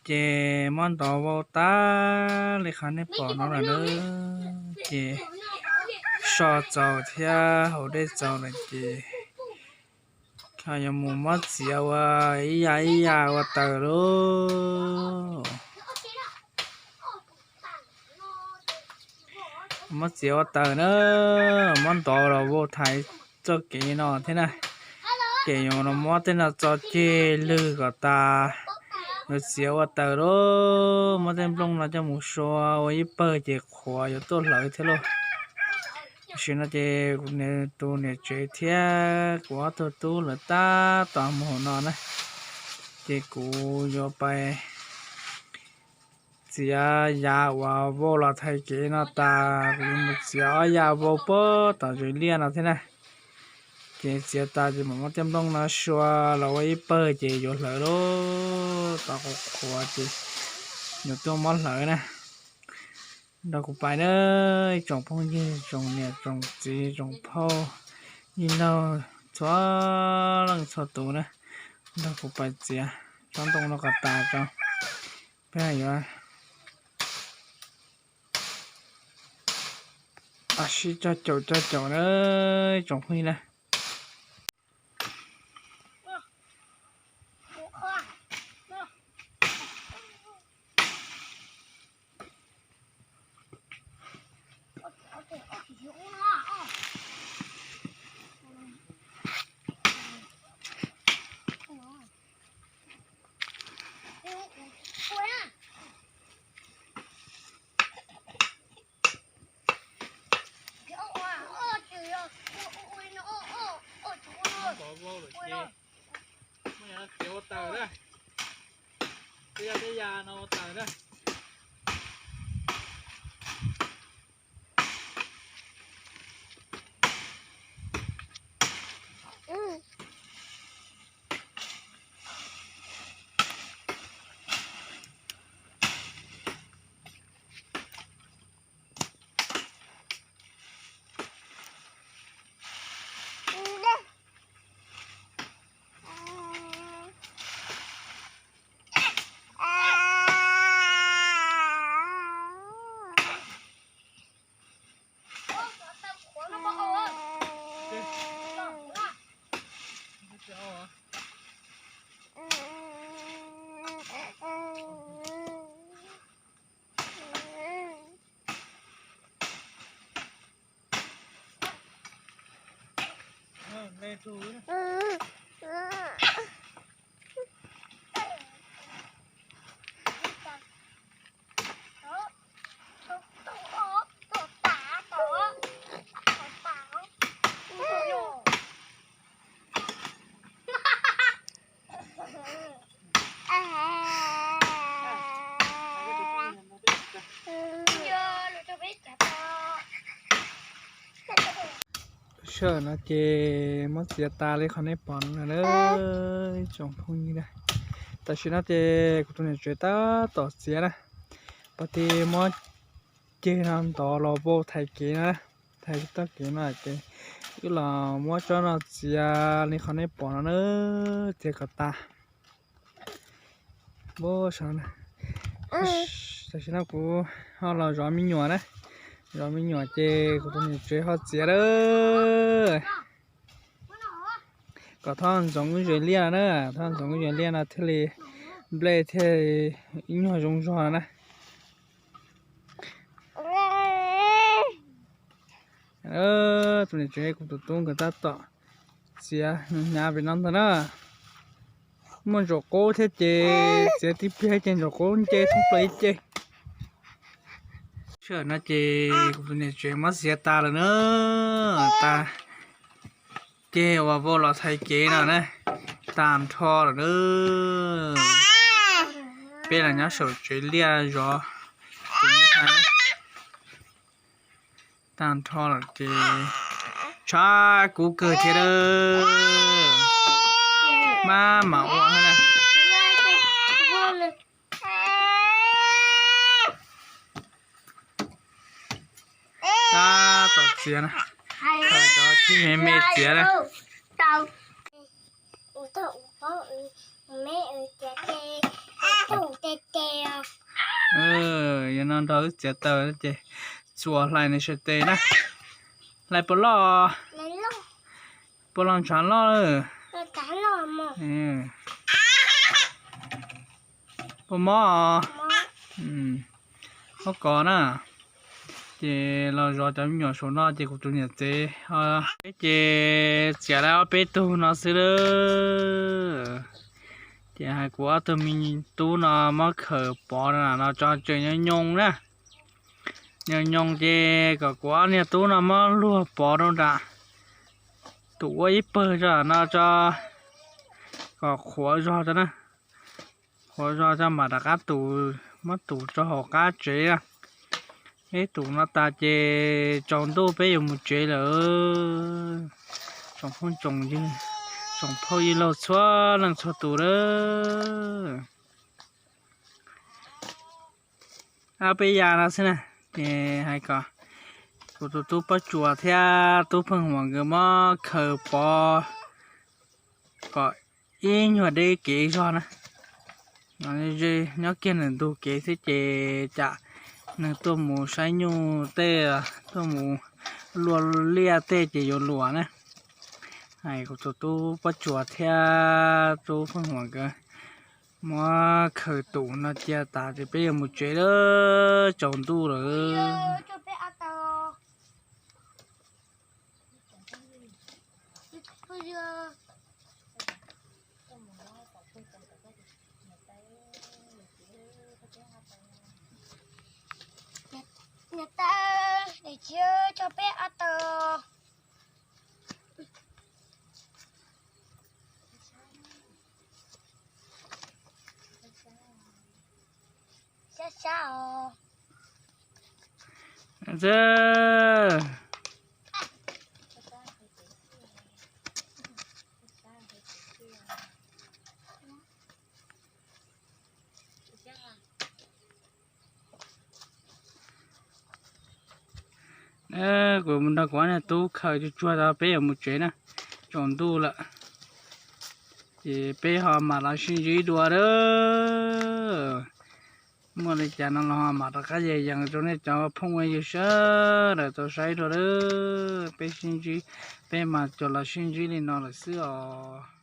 Ces muab ntov vau tag li qhov nej pom no lawm na. Ces so txaus thiab haus dej txaus lawm ces yuav mus muab txiav ua ib yam ib yam ua taws lauj. Muab txiav ua taws na, muab ntov los vau thaiv txoj kev no thiab na. Ces yuav los muab tej no tso ceg lwg kom tas, yuav txiav ua taws lauj. Muab tej nplooj no coj mus sua ua ib pawg ces qhuav yuav tuaj hlawv thiab lauj. Tam sim no ces kuv tus niam tsev thiab kuv ob tug tub lawv tab tom mus hauv no na, ces kuv yuav pais txiav yav uas vau los thaiv kev no tas, kuv yuav mus txiav ob yav vau puag tom zes liaj no thiab na. Ces txiav tas ces mam muab tej nplooj no sua los ua ib pawg ces yuav hlawv lauj, tau qhuav qhuav ces yuav tuaj muab hlawv na. Nrog kuv pais na, ib tsoom phooj ywg, tsoom niam tsoom txiv, tsoom phauj, ib laug txhua leej txhua tus na, nrog kuv pais txiav tsob ntoo no kom tas tso. Peb yuav sib cog caum cog caum na, ib tsoom phooj ywg na. Txiav ua taws na, tej yam tej yam no ua taws na. Sij hawm no ces muab txiav tas li qhov nej pom no na, ib tsoom phooj ywg na. Tam sim no ces kuv tus niam tsev tab tom txiav na, pom tias muab ceg no ntov los vau thaiv kev no, thaiv txoj kev no ces wb los muab tsob no txiav li qhov nej pom no na, txiav kom tas. Tam sim no kuv ho los zov me nyuam na, zov me nyuam ces kuv tus niam tsev ho txiav lawm. Kom thoj ntxoov lub zes liaj no na, thoj ntxoov lub zes liaj no thiaj li nplej thiaj li ib nyuag zoo zog no na. Tus niam tsev kuv tus tub nkawd tab tom txiav hnyav pem no ntag na. Muaj ntsaum qaub thiab ces txiav tib pliag ces ntsaum qaub nce thoob plaws ib ce. Sij hawm no ces kuv tus niam tsev muab txiav tas lawm na, tas ceg uas vau los thaiv kev no na, tag nrho lawm na. Peb los nyob saum tsev liaj zov, tag nrho lawm ces tshav kub kawg thiab lawm, maj mam ua na. Tab tom txiav na, cov cig me me txiav na. Tus me tus txiav ces, tus txiav Nrog wb txiav taws ces txuas hlais nws sawv tes na. Hlais puas loj? Puas loj ntshav loj lawm? Puas mob? Mob kos na. Ces los zov cov me nyuam saum no ces kuv tus niam tsev, peb ces txiav lawm ob peb tug no xwb lawm. Ces hais kuv ob tug me tub no muab khaws pov no tso tseem nyo nyo na. Nyo nyo ces kom kuv ob niag tub no muab luag pov rau nram tus ua ib pawg tso no tso, kom qhuav zog tso na. Qhuav zog tso mam rov qab tus, muab tus tso hauv qab tsev na. Ib tus no tas ces tsaus ntuj peb yuav mus tsev lawm. Tsoom phooj tsoom ywg, tsoom phooj ywg laug txhua leej txhua tus lawm. Ob peb yav no xwb na, ces hais kom kuv tus tub Pob Tsuas thiab tub Pheej Huam nkawd muab khaws pov kom ib nyuag deb kev zog na. Nyob kiag nws ntug kev xwb ces tsam nws tuaj mus saib nyuj tej, tuaj mus luaj liaj tej ces yuav luam na. Hais kuv tus tub Pob Tsuas thiab tub Pheej Huam nkawd muab khaws tus no cia tas ces peb yuav mus tsev lawm, tsaus ntuj lawm. Niam tais, niam tais, tso peb ob tau. Sab sab os. Kuv mus nrog kuv ob niag tub khaws tsuag tsuag tso peb yuav mus tsev na, tsaus ntuj lawm. Ces peb ho mam los sib ntsib dua lawm. Muaj li cas no los ho mam rov qab yees yees rau nej cov phooj ywg sawv daws tau saib dua lawm. Peb sib ntsib, peb mas cov los sib ntsib li no lawm xwb os.